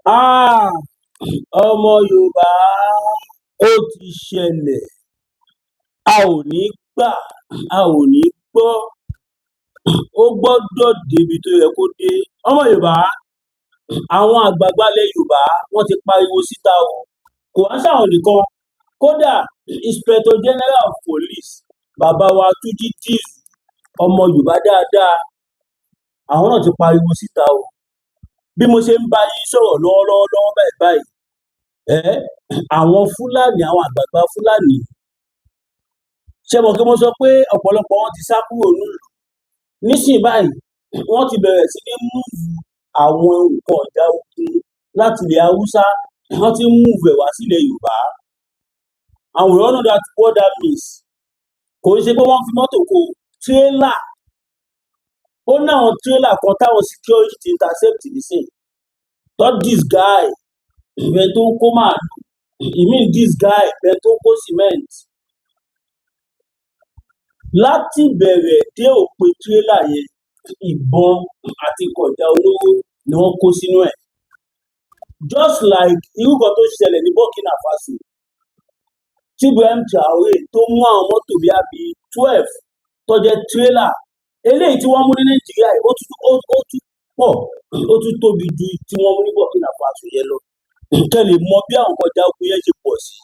Háà! Ọmọ Yorùbá, ó ti ṣẹlẹ̀. A ò ní í gbà, a ò ní í gbọ́. Ó gbọ́dọ̀ débi tó yẹ kó dé. Ọmọ Yorùbá, àwọn àgbààgbà ilẹ̀ Yorùbá, wọ́n ti pariwo síta o. Kò wá sáwọn nìkan. Kódà, Inspector General of Police, bàbá wa Túnjí Dísù, ọmọ Yorùbá dáadáa, àwọn náà ti pariwo síta o. Bí mo ṣe ń bá yín sọ̀rọ̀ lọ́wọ́lọ́wọ́ lọ́wọ́ báyìí báyìí, àwọn Fúlàní, àwọn àgbààgbà Fúlàní, ṣé mọ̀ kí mo sọ pé ọ̀pọ̀lọpọ̀ wọn ti sá kúrò nílùú nísìnyí báyìí? Wọ́n ti bẹ̀rẹ̀ sí ní move àwọn nǹkan ìjà ogun láti ilẹ̀ Haúsá. Wọ́n ti ń move ẹ̀ wá sílẹ̀ Yorùbá. And we all know that what that means. Kò ń ṣe pé wọ́n fi mọ́tò kó tírélà. Ó ní àwọn tírélà kan táwọn security ti intercept nísìnyí, tó disguise ìbẹ̀ tó ń kó màálù, ìmíì disguise ìbẹ̀ tó ń kó cement. Láti bẹ̀rẹ̀ dé òpin tírélà yẹn, ìbọn àti nǹkan ìjà olóró ni wọ́n kó sínú ẹ̀, just like irú kan tó ṣẹlẹ̀ ní Burkina Faso tí Ibrahim Traore tó mú àwọn mọ́tò bíi àbí 12 tó jẹ́ tírélà. Eléyìí tí wọ́n mú ní Nàìjíríà yìí, ó tún pọ̀, ó tún tóbi ju tí wọ́n mú ní Burkina Faso yẹn lọ. Kẹ́ lè mọ bí àwọn nǹkan ìjà ogun yẹn ṣe pọ̀ sí.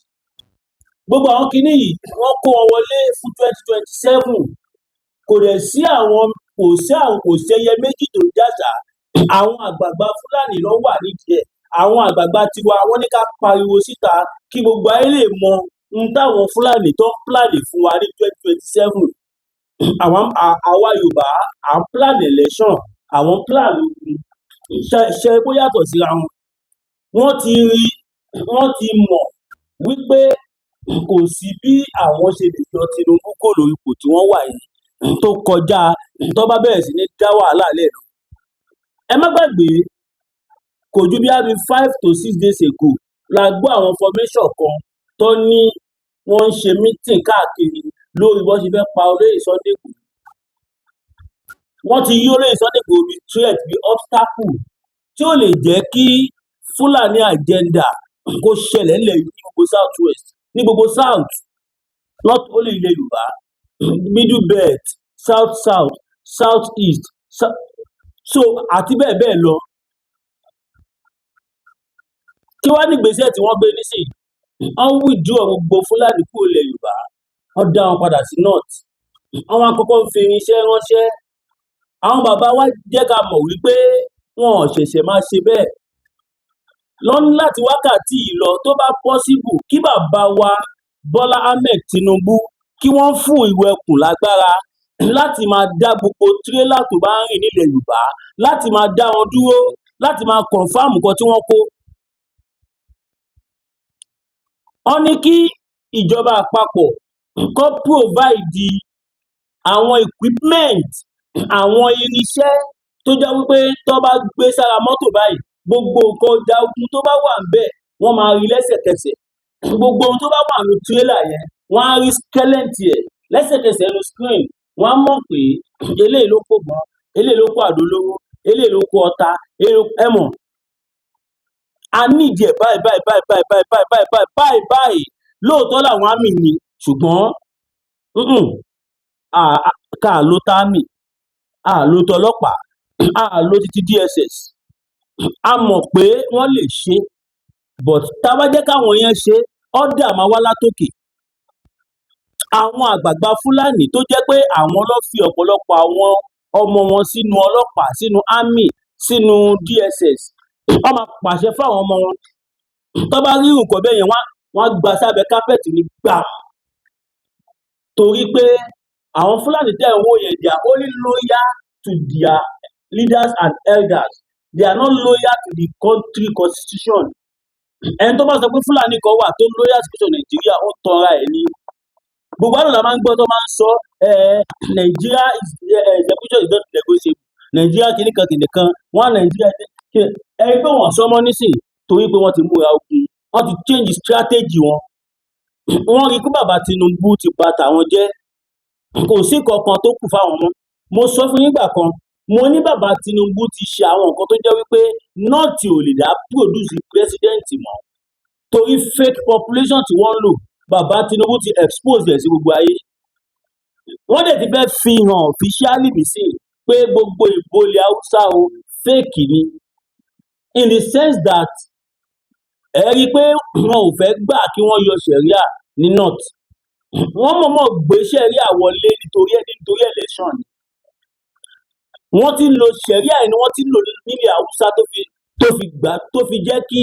Gbogbo àwọn kinní yìí, wọ́n kó wọn wọlé fún 2027. Kò dẹ̀ sí àwọn, kò sí àwọn, kò sẹ́yẹ méjì tó ń jàṣà. Àwọn àgbààgbà Fúlàní ló wà nídìí ẹ̀. Àwọn àgbààgbà tiwa, wọ́n ní ká pariwo síta kí gbogbo ayé lè mọ ohun táwọn Fúlàní tó ń plan fún wa ní 2027. Àwọn àwa Yorùbá, à ń plan election, àwọn plan ogun. Ṣe ṣe kó yàtọ̀ síra wọn. Wọ́n ti rí, wọ́n ti mọ̀ wípé kò sí bí àwọn ṣe lè yọ Tinubu kúrò lórí ipò tí wọ́n wà yìí tó kọjá tó bá bẹ̀rẹ̀ sí ní dá wàhálà lẹ̀ lọ. Ẹ má gbàgbé, kò ju bí i 5 to 6 days ago la gbọ́ àwọn information kan tó ní wọ́n ń ṣe meeting káàkiri lórí bó ṣe fẹ́ pa olóyè Sunday Igboho. Wọ́n ti yí olóyè Sunday Igboho bí threat, bí obstacle tí ó lè jẹ́ kí Fúlàní agenda kó ṣẹlẹ̀ nílẹ̀ ní gbogbo South West, ní gbogbo South, not only ilẹ̀ Yorùbá, Middle Belt, South South, South East, so àti bẹ́ẹ̀ bẹ́ẹ̀ lọ. Kí wá ní ìgbésẹ̀ tí wọ́n gbé nísìnyí? Wọ́n withdraw gbogbo Fúlàní kúrò ilẹ̀ Yorùbá, wọ́n dá wọn padà sí North. Wọ́n wá kọ́kọ́ ń fi irinṣẹ́ ránṣẹ́. Àwọn bàbá wa jẹ́ ká mọ̀ wípé wọn ò ṣẹ̀ṣẹ̀ máa ṣe bẹ́ẹ̀ lọ́n láti wákàtí yìí lọ. Tó bá possible, kí bàbá wa Bọ́lá Ahmed Tinubu, kí wọ́n fún ìlú ẹkùn lágbára láti máa dá gbogbo tírélà tó bá ń rìn nílẹ̀ Yorùbá, láti máa dá wọn dúró, láti máa confirm nǹkan tí wọ́n kó. Wọ́n ní kí ìjọba àpapọ̀ kó provide àwọn equipment, àwọn irinṣẹ́ tó jẹ́ wípé tó bá gbé sára mọ́tò báyìí, gbogbo nǹkan ọjà ogun tó bá wà ńbẹ̀, wọ́n máa rí lẹ́sẹ̀kẹsẹ̀. Gbogbo ohun tó bá wà nínú tírélà yẹn, wọ́n á rí skeleton ẹ̀ lẹ́sẹ̀kẹsẹ̀ nínú screen. Wọ́n á mọ̀ pé eléyìí ló kó ìbọn, eléyìí ló kó àdó olóró, eléyìí ló kó ọta. Ẹ mọ̀, a nídìí ẹ̀ báyìí báyìí báyìí báyìí báyìí báyìí báyìí báyìí báyìí báyìí. Lóòótọ́ làwọn army ni, ṣùgbọ́n ká ló t'army, a lo tọlọ́pàá, a lo títí DSS. A mọ̀ pé wọ́n lè ṣe, but tá a bá jẹ́ káwọn yẹn ṣe, order máa wá látòkè. Àwọn àgbààgbà Fúlàní tó jẹ́ pé àwọn ló fi ọ̀pọ̀lọpọ̀ àwọn ọmọ wọn sínú ọlọ́pàá, sínú army, sínú DSS, wọ́n máa pàṣẹ fáwọn ọmọ wọn. Tó bá rí nǹkan bẹ́ẹ̀ yẹn, wọ́n á gba sábẹ́ carpet ní gbà, torí pé àwọn Fúlàní tẹ̀ ń wò yẹn, they are only loyal to their leaders and elders. They are not loyal to the country constitution. Ẹni tó bá sọ pé Fúlàní kan wà tó loyal sí constitution Nàìjíríà, ó tanra ẹ̀ ní. Gbogbo àná la máa ń gbọ́ tó máa ń sọ ẹ, Nàìjíríà is execution is not negotiable, Nàìjíríà kìnìkan kìnìkan wọn, Nàìjíríà ẹ rí pé wọ́n sọ mọ́ nísìn, torí pé wọ́n ti múra ogun, wọ́n ti change strategy wọn. Wọ́n rí pé bàbá Tinubu ti bà tàwọn jẹ́, kò sí kankan tó kù fáwọn mọ́. Mo sọ fún yín gbà kan. Mo ní bàbá Tinubu ti ṣe àwọn nǹkan tó jẹ́ wípé North ò lè dá produce president mọ́, torí fake population tí wọ́n ń lò, bàbá Tinubu ti expose ẹ̀ sí gbogbo ayé. Wọ́n dẹ̀ ti fẹ́ fi hàn officially nísìnyí pé gbogbo ìbò ilẹ̀ Haúsá o, fake ni, in the sense that ẹ rí i pé wọn ò fẹ́ gbà kí wọ́n yọ Sharia ní North. Wọ́n mọ̀ọ́mọ̀ gbé Sharia wọlé nítorí election ni. Wọ́n ti ń lo Sharia yìí ni wọ́n ti ń lò nílẹ̀ Haúsá tó fi gbà tó fi jẹ́ kí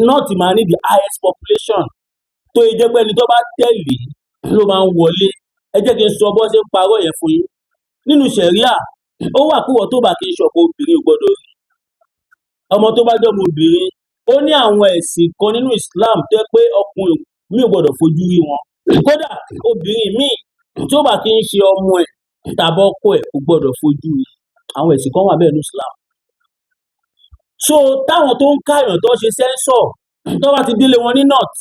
North máa ní the highest population, tó yẹ jẹ́ pé ẹni tó bá tẹ̀lé ló máa ń wọlé. Ẹ jẹ́ kí n sọ bó ṣe ń parọ́ yẹn fún yín. Nínú Sharia, ó wà pé wọ́n tó bá kí n ṣọ̀pọ̀ obìnrin ò gbọ́dọ̀ rí ọmọ tó bá jọmọ obìnrin. Ó ní àwọn ẹ̀sìn kan nínú Islam tó jẹ́ pé ọkùnrin mi ò gbọ́dọ̀ fojú rí wọn. Kódà obìnrin míì tó bá kí ń ṣe ọmọ ẹ̀ tàbí ọkọ ẹ̀ kò gbọ́dọ̀ fojú rí. Àwọn ẹ̀sìn kan wà bẹ́ẹ̀ ní Islam. So táwọn tó ń káyàn, tó ń ṣe census, tó bá ti délé wọn ní North,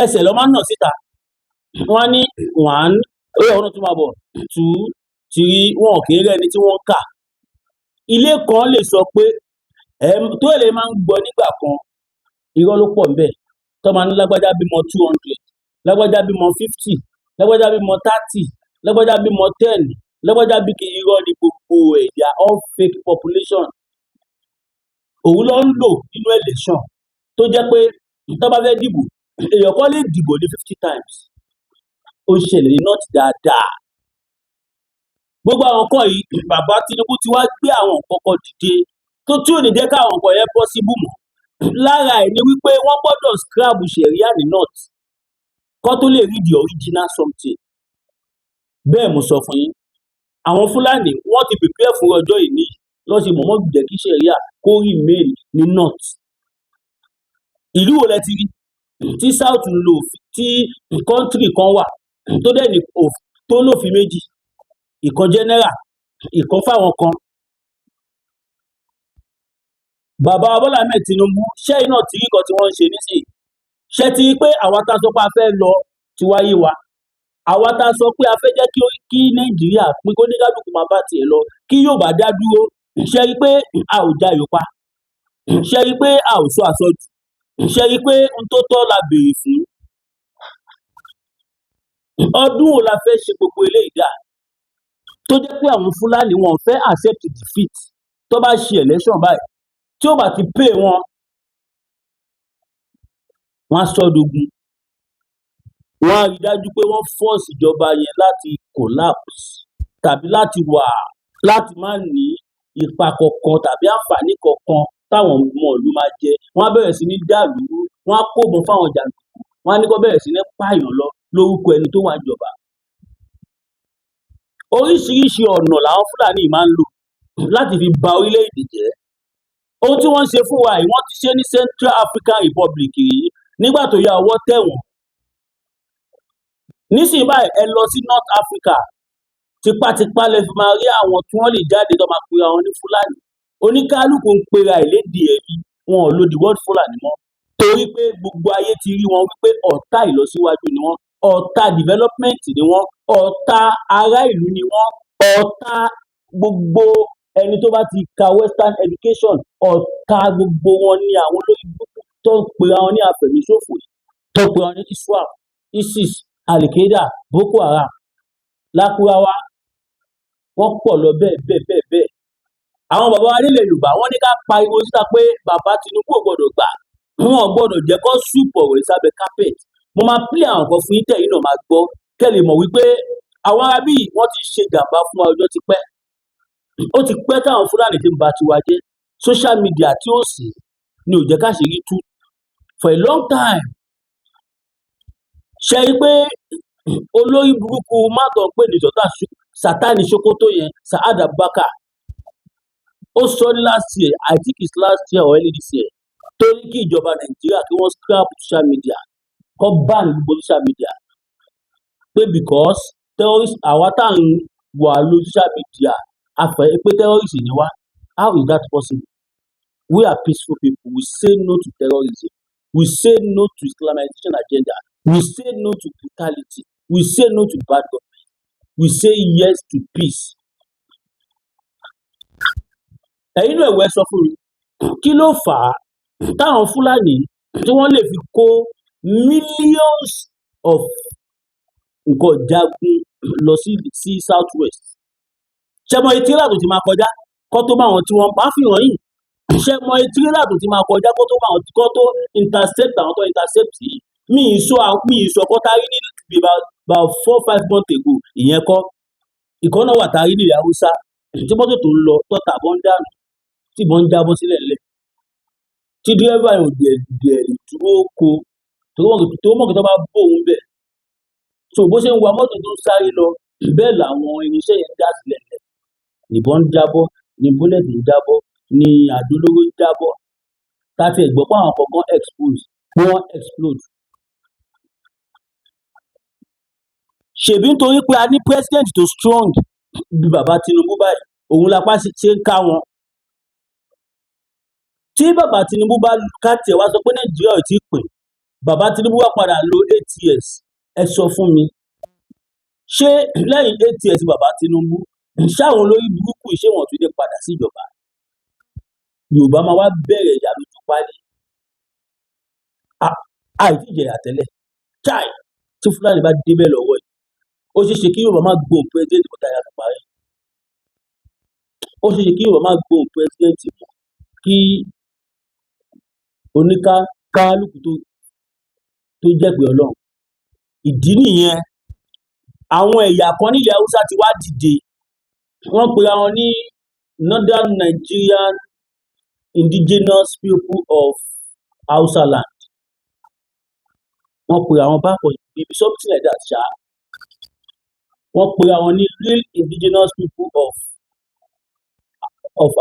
ẹsẹ̀ lọ́ máa ń nà síta. Wọ́n á ní one, ó yẹ ọ̀nà tó máa bọ̀, two, three. Wọn ò kì í rẹ́ni tí wọ́n ń kà. Ilé kan lè sọ pé ẹ tó lè máa ń gbọ́ nígbà kan, irọ́ ló pọ̀ ńbẹ̀ tó máa ní lágbájá bímọ 200, lágbájá bímọ 50, lágbájá bímọ 30, lágbájá bímọ 10, lágbájá bí kí. Irọ́ ni gbogbo ẹ̀. They are all fake population. Òun ló ń lò nínú election, tó jẹ́ pé tó bá fẹ́ dìbò, èèyàn kan lè dìbò ní 50 times. Ó ṣẹlẹ̀ ní North dáadáa. Gbogbo àwọn nǹkan yìí, bàbá Tinubu ti wá gbé àwọn nǹkan kan dìde tó tí ò ní jẹ́ káwọn nǹkan yẹn possible mọ́. Lára ẹ̀ ni wípé wọ́n gbọ́dọ̀ scrap Sharia ní North kó tó lè rí the original something. Bẹ́ẹ̀ mo sọ fún yín, àwọn Fúlàní wọ́n ti prepare fún ọjọ́ ìní lọ́ ṣe mọ̀ọ́mọ̀ jẹ́ kí Sharia kó remain ní North. Ìlú wo lẹ ti rí tí South ń lo òfin, tí country kan wà tó dẹ̀ ní tó lófin méjì, ìkan general, ìkan fáwọn kan? Bàbá Bọ́lá Ahmed Tinubu, ṣẹ́yìn náà ti rí nǹkan tí wọ́n ń ṣe nísìnyí? Ṣé ti rí pé àwa tá a sọ pé a fẹ́ lọ ti wáyé wa, àwa tá a sọ pé a fẹ́ jẹ́ kí Nàìjíríà pín, kó ní kálukú máa bá tiẹ̀ lọ, kí Yorùbá dá dúró? Ṣé rí pé a ò jayò pa? Ṣé rí pé a ò sọ àsọjù? Ṣé rí pé ohun tó tọ́ la béèrè fún? Ọdún wo la fẹ́ ṣe gbogbo eléyìí dà, tó jẹ́ pé àwọn Fúlàní wọn ò fẹ́ accept defeat? Tó bá ṣe election báyìí, tí ó bá ti pay wọn, wọ́n á sọ dogun. Wọ́n á rí dájú pé wọ́n force ìjọba yẹn láti collapse tàbí láti wà láti má ní ipa kankan tàbí àǹfààní kankan táwọn ọmọ ìlú máa jẹ. Wọ́n á bẹ̀rẹ̀ sí ní dàlú, wọ́n á kóbọn fáwọn jàǹdùkú, wọ́n á ní kó bẹ̀rẹ̀ sí ní pààyàn lọ lórúkọ ẹni tó wà níjọba. Oríṣiríṣi ọ̀nà làwọn Fúlàní yìí máa ń lò láti fi ba orílẹ̀-èdè jẹ́. Ohun tí wọ́n ń ṣe fún wa yìí, wọ́n ti ṣe ní Central African Republic yìí. Nígbà tó yá, ọwọ́ tẹ̀ wọ́n. Nísìnyí báyìí, ẹ lọ sí North Africa, tipátipá lẹ fi máa rí àwọn tí wọ́n lè jáde tó máa pera wọn ní Fúlàní. Oníkálukú ń pera ẹ̀ lédè ẹ̀mí, wọn ò lo the word Fúlàní mọ́, torí pé gbogbo ayé ti rí wọn wípé ọ̀tá ìlọsíwájú ni wọ́n, ọ̀tá development ni wọ́n, ọ̀tá ará ìlú ni wọ́n, ọ̀tá gbogbo ẹni tó bá ti ka western education, ọ̀tá gbogbo wọn ni àwọn olórí burúkú tó ń pera wọn ní afẹ̀míṣòfò yìí, tó ń pera wọn ní ISWAP, ISIS, Al-Qaeda, Boko Haram, Lakurawa. Wọ́n pọ̀ lọ bẹ́ẹ̀ bẹ́ẹ̀ bẹ́ẹ̀ bẹ́ẹ̀. Àwọn bàbá wa nílẹ̀ Yorùbá, wọ́n ní ká pariwo síta pé bàbá Tinubu ò gbọ́dọ̀ gbà, wọn ò gbọ́dọ̀ jẹ́ kó sweep ọ̀rọ̀ yìí sábẹ́ carpet. Mo máa play àwọn nǹkan fún yín, tẹ̀yin náà máa gbọ́, kẹ́ lè mọ̀ wípé àwọn arábí yìí wọ́n ti ṣe jàǹbá fún wa. Ọjọ́ ti pẹ́, ó ti pẹ́ táwọn Fúlàní ti ń ba tiwa jẹ́. Social media tí ó sì ni ò jẹ́ káṣírí tú for a long time. Ṣe rí i pé olórí burúkú mátọ̀ ń pè ní Sátánì Sokoto yẹn, Saad Abubakar, ó sọ ní last year, I think it's last year or early this year, tó ní kí ìjọba Nàìjíríà kí wọ́n scrap social media, kó ban gbogbo social media, pé because terrorist, àwa tá à ń wà lórí social media, a fẹ́ pé terrorist ni wá. How is that possible? We are peaceful people. We say no to terrorism, we say no to Islamization agenda, we say no to brutality, we say no to bad government, we say yes to peace. Ẹ̀yin náà ẹ̀wọ̀, ẹ sọ fún mi, kí ló fà á táwọn Fúlàní tí wọ́n lè fi kó millions of nǹkan jagun lọ sí South West? Ṣé mọ iye tírélà tó ti máa kọjá kó tó bá àwọn tí wọ́n máa fi hàn yìí? Ṣé mọ iye tírélà tó ti máa kọjá kó tó bá àwọn kó tó intercept àwọn tó intercept yìí? Mi ì sọ kọ́ tá rí ní about 4, 5 months ago. Ìyẹn kọ́ ìkan náà wà tá a rí nílẹ̀ Haúsá tí mọ́tò tó ń lọ tọ́ta bọ́ ń dànù, tí ìbọn ń jábọ́ sílẹ̀ lẹ̀, tí dírẹ́fà yẹn ò dẹ̀ lè dúró ko tó mọ̀ kí tó bá bó òun bẹ̀. So bó ṣe ń wa mọ́tò tó ń sáré lọ, bẹ́ẹ̀ làwọn irinṣẹ́ yẹn dá sílẹ̀ lẹ̀, ìbọn ń jábọ́, ní bullet ń jábọ́, ní àdó olóró ń jábọ́. Tá a tiẹ̀ gbọ́ pé àwọn kọ̀ọ̀kan expose, pé wọ́n explode. Ṣèbí nítorí pé a ní president tó strong bí bàbá Tinubu báyìí, òun lápá ṣe ń ká wọn. Tí bàbá Tinubu bá ká tiẹ̀ wá sọ pé Nàìjíríà ò tí ì pín, bàbá Tinubu wá padà lo 8 years, ẹ sọ fún mi, ṣé lẹ́yìn 8 years bàbá Tinubu, ṣáwọn olórí burúkú yìí, ṣé wọn tún lè padà síjọba? Yorùbá máa wá bẹ̀rẹ̀ ìyà lójú páálí àìtí ìjẹyà tẹ́lẹ̀. Chai, tí Fúlàní bá débẹ̀ lọ́wọ́ yìí, ó ṣeé ṣe kí Yorùbá má gbóhùn president mọ́ táyà fi parí. Ó ṣeé ṣe kí Yorùbá má gbóhùn president mọ́ kí oníkálukú tó jẹ́ pé Ọlọ́run. Ìdí nìyẹn, àwọn ẹ̀yà kan nílẹ̀ Haúsá ti wá dìde. Wọ́n pera wọn ní Northern Nigerian Indigenous People of Hausa Land. Wọ́n pera wọn bákan, maybe something like that ṣá. Wọ́n pera wọn ní Real Indigenous People of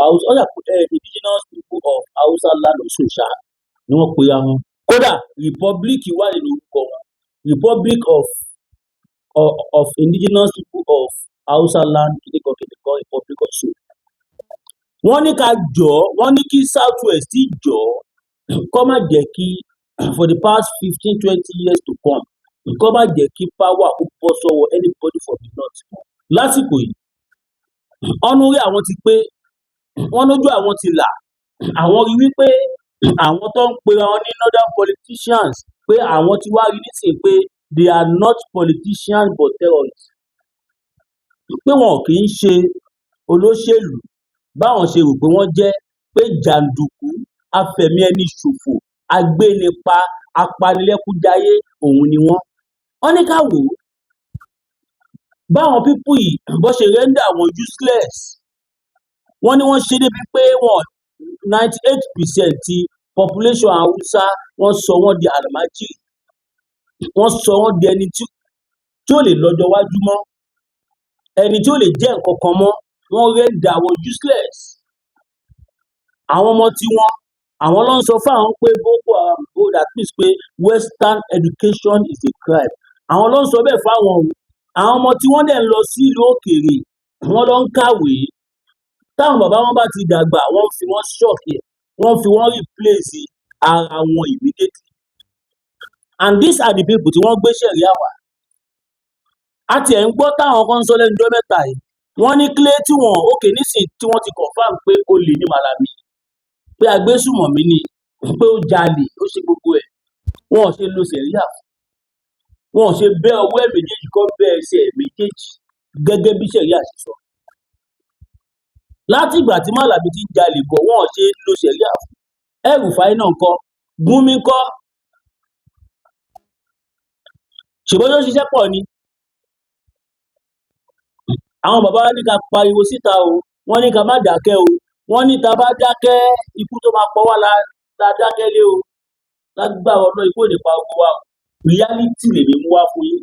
Hausa, ọ̀dà Indigenous People of Hausa Land or so ṣá ni wọ́n pera wọn. Kódà republic wà nínú orúkọ wọn, Republic of Indigenous People of Hausa Land, kìnìkan kìnìkan republic or so. Wọ́n ní ká jọ̀ọ́, wọ́n ní kí South West jọ̀ọ́, kó má jẹ́ kí for the past 15, 20 years to come, kó má jẹ́ kí power kó bọ́ sọ́wọ́ anybody from the north lásìkò yìí. Wọ́n lórí àwọn ti pé, wọ́n lójú àwọn ti là, àwọn rí wípé àwọn tó ń pera wọn ní northern politicians, pé àwọn ti wá rí nísìnyí pé they are not politicians but terrorists, pé wọn kì í ṣe olóṣèlú báwọn ṣe rò pé wọ́n jẹ́, pé jàǹdùkú, afẹ̀mí ẹni ṣòfò, agbénipa, apanilẹ́kúnjayé òun ni wọ́n. Wọ́n ní ká wò ó báwọn people yìí bó ṣe render wọn useless. Wọ́n ní wọ́n ṣe débi pé wọ́n 98% ti population Haúsá, wọ́n sọ wọ́n di àlùmájìrì, wọ́n sọ wọ́n di ẹni tí ò lè lọ́jọ́ iwájú mọ́, ẹni tí ò lè jẹ́ nǹkan kan mọ́. Wọ́n render wọn useless. Àwọn ọmọ tiwọn, àwọn ló ń sọ fún àwọn pé Boko Haram go, that means pé western education is a crime. Àwọn ló ń sọ bẹ́ẹ̀ fáwọn o. Àwọn ọmọ tí wọ́n dẹ̀ ń lọ sí ìlú òkèèrè, wọ́n lọ ń kàwé. Táwọn bàbá wọn bá ti dàgbà, wọ́n fi wọ́n shock ẹ̀, wọ́n fi wọ́n replace ara wọn immediately. And these are the people tí wọ́n gbé sẹ̀ríà wá. A tiẹ̀ ń gbọ́ táwọn kan ń sọ lẹ́nu ọjọ́ mẹ́ta yìí, wọ́n ní kílé tí wọ́n òkè nísìn tí wọ́n ti confirm pé olè ní Màlàmí, pé agbésùmọ̀mí ni, pé ó jalè, ó ṣe gbogbo ẹ̀, wọn ò ṣe lo sẹ̀ríà fún, wọn ò ṣe bẹ́ ọwọ́ ẹ̀ méjèèjì, kọ́ bẹ́ ẹsẹ̀ ẹ̀ méjèèjì gẹ́gẹ́ bí sẹ̀ríà ṣe sọ? Láti ìgbà tí Màlàmí ti ń jalè bọ̀, wọn ò ṣe lo sẹ̀ríà fún. El-Rufai náà ńkọ́? Gumi ńkọ́? Ṣùgbọ́n tó ń ṣiṣẹ́ pọ̀ ni. Àwọn bàbá wa ní ká pariwo síta o, wọ́n ní ká má dákẹ́ o. Wọ́n ní tá a bá dákẹ́, ikú tó máa pa wá la dákẹ́ lé o. Lágbára Ọlọ́run, ikú ò ní pa gbogbo wa o. Reality lèmi mú wá fún yín.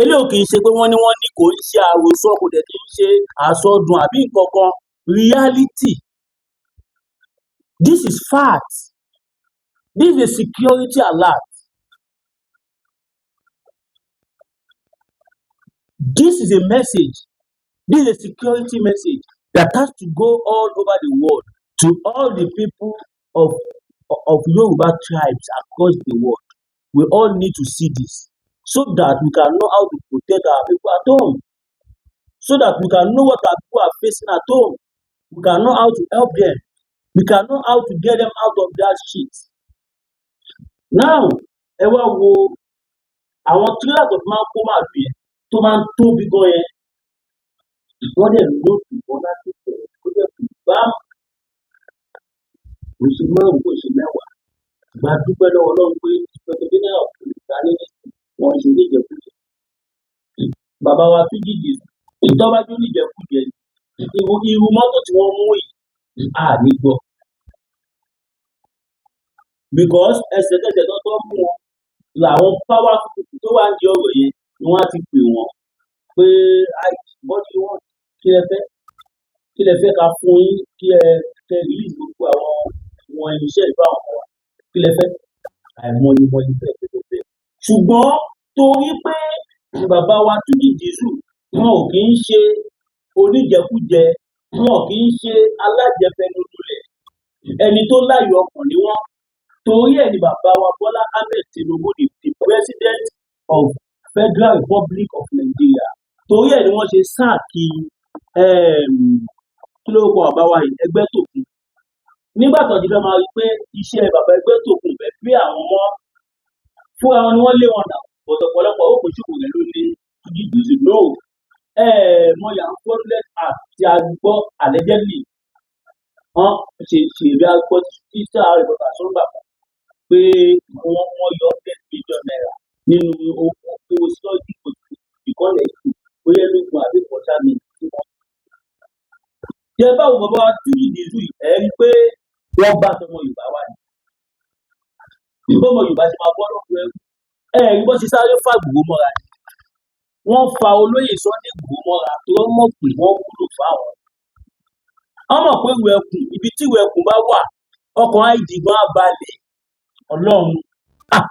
Eléyìí ò kì í ṣe pé wọ́n ní kò ń ṣe àròsọ, kò dẹ̀ kì í ṣe àsọdùn àbí nǹkan kan. Reality, this is fact, this is a security alert, this is a message, this is a security message that has to go all over the world to all the people of Yoruba tribes across the world. We all need to see this so that we can know how to protect our people at home, so that we can know what our people are facing at home. We can know how to help them. We can know how to get them out of that shit. Now, ẹ wá wo àwọn tírélà tó fi máa ń kó màálù yẹn, tó máa ń tóbi gan yẹn. Wọ́n dẹ̀ load ìbọn láti bẹ̀rẹ̀, ó dẹ̀ kù bám. Kò ṣe márùn, kò ṣe 10. Ṣùgbọ́n a dúpẹ́ lọ́wọ́ Ọlọ́run pé Inspector General of Police ta ní wọ́n ṣe oníjẹkújẹ. Bàbá wa Túnjí Dìsù, ìtọ́bájú oníjẹkújẹ, irú mọ́tò tí wọ́n mú yìí, à ní gbọ́. Because ẹsẹ̀kẹsẹ̀ tó mú wọn làwọn powerful people tó wà ní ọ̀rọ̀ yẹn ni wọ́n á ti pè wọ́n pé, "What do you want? Kí lẹ fẹ́? Kí lẹ fẹ́ ká fún yín kí ẹ kẹ́ release gbogbo àwọn wọn irinṣẹ́ ìlú àwọn wa? Kí lẹ fẹ́?" Àìmọye mọye bẹ́ẹ̀ bẹ́ẹ̀ bẹ́ẹ̀. Ṣùgbọ́n torí pé bàbá wa Túnjí Dìsù, wọn ò kì í ṣe oníjẹkújẹ, wọn kì í ṣe alájẹfẹnulẹ̀, ẹni tó láyọ̀ ọkàn ni wọ́n. Torí ẹ̀ ni bàbá wa Bọ́lá Ahmed Tinubu, the President of Federal Republic of Nigeria, torí ẹ̀ ni wọ́n ṣe sack, kí ló kọ bàbá wa yìí, Ẹgbẹ́tókun. Nígbà tó ti fẹ́ máa rí pé iṣẹ́ bàbá Ẹgbẹ́tókun fẹ́ pé àwọn mọ́ fúnra wọn ni wọ́n lé wọn dà. Bọ̀dọ̀ ọ̀pọ̀lọpọ̀ ó kò ṣòwò rẹ̀ ló lé Túnjí Dìsù. No, mọ yà ń fraudulent act tí a gbọ́, allegedly wọ́n ṣe ṣèrí, a gbọ́ tí sáà reporter sọ́ngbà kan pé wọ́n yọ ₦10 million nínú owó security ìkọ́lẹ̀ ètò, bóyá lóògùn àbí kọjá ní tí wọ́n. Tẹ báwo bàbá wa Túnjí Dìsù yìí, ẹ rí i pé wọ́n bá tọmọ Yorùbá wà ní. Bọ́mọ Yorùbá ṣe máa bọ́ lọ́kùn ẹrú. Ẹ rí bó ṣe sáré fà Ìgbòho mọ́ra ni. Wọ́n fa olóyè Sunday Ìgbòho mọ́ra tó wọ́n mọ̀ pé wọ́n wúlò fáwọn. Wọ́n mọ̀ pé ìwé ẹkùn, ibi tí ìwé ẹkùn bá wà, ọkàn ID gan á balẹ̀. Ọlọ́run, ah,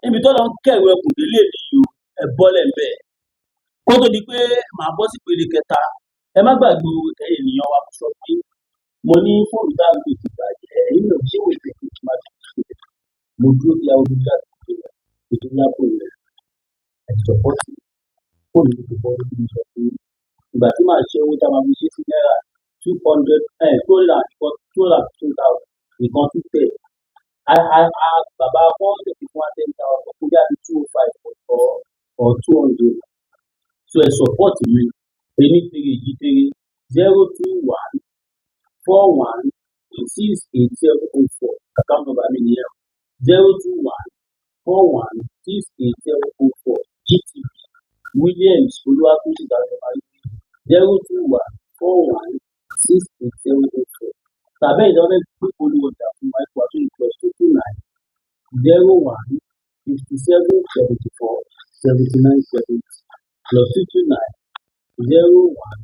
níbi tó lọ ń kẹ̀rù ẹkùn délé nìyí o, ẹ bọ́lẹ̀ ń bẹ̀. Kó tó di pé màá bọ́ sí ìpele kẹta, ẹ má gbàgbé o, ẹ̀yin ènìyàn wa, mo sọ pé mo ní fóònù tá à ń lò ti bàjẹ́. Ẹ̀yin náà ṣé wò ìfẹ́ kí n máa fi ṣe. Mo dúró bí àwọn olùdíje ètò lápò rẹ̀ ẹ̀ support. Fóònù mi ti bọ́ lórí. Mo sọ pé ìgbà tí màá ṣe owó tá a máa fi ṣe sí náírà, two hundred 215,000 nìkan tún tẹ̀. A bàbá wọn lè fi fún wa 10,000 kó jáde, 205 or 200. So ẹ support mi. Ení tere èjì tere, 0214168704, account number mi nìyẹn, 0214168704, GTB, Williams Olúwatósìn Tàbí 0214168704. Tàbí ìjọba fẹ́ gbé polówó ọjà fún wa, ipò àtúnyí +229 01 57 74 79 70, +229 01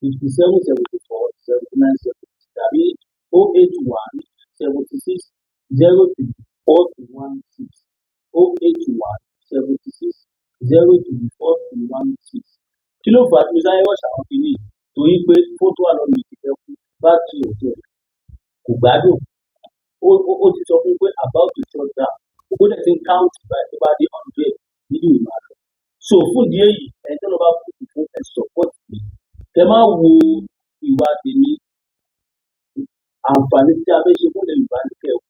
57 74 79 70, tàbí 081 76 03 42 16, 081 76 03 42 16. Kí ló fà á tí mo sáré rush àwọn kinní yìí? Torí pé fóònù tó wà lọ́wọ́ mi ti fẹ́ kú, bátìrì ò tiẹ̀ kò gbádùn. Ó ti sọ fún mi pé about to shut down. Ó dẹ̀ ti ń count báyìí, tó bá dé 100 nínú ìmọ̀ àlọ́. So fún ìdí èyí, ẹni tí Ọlọ́run bá bùkún fún, ẹ support mi. Kẹ má wo ìwà tèmi, àǹfààní tí a fẹ́ ṣe fún ilẹ̀ Yorùbá ní kẹ́ ẹ wò.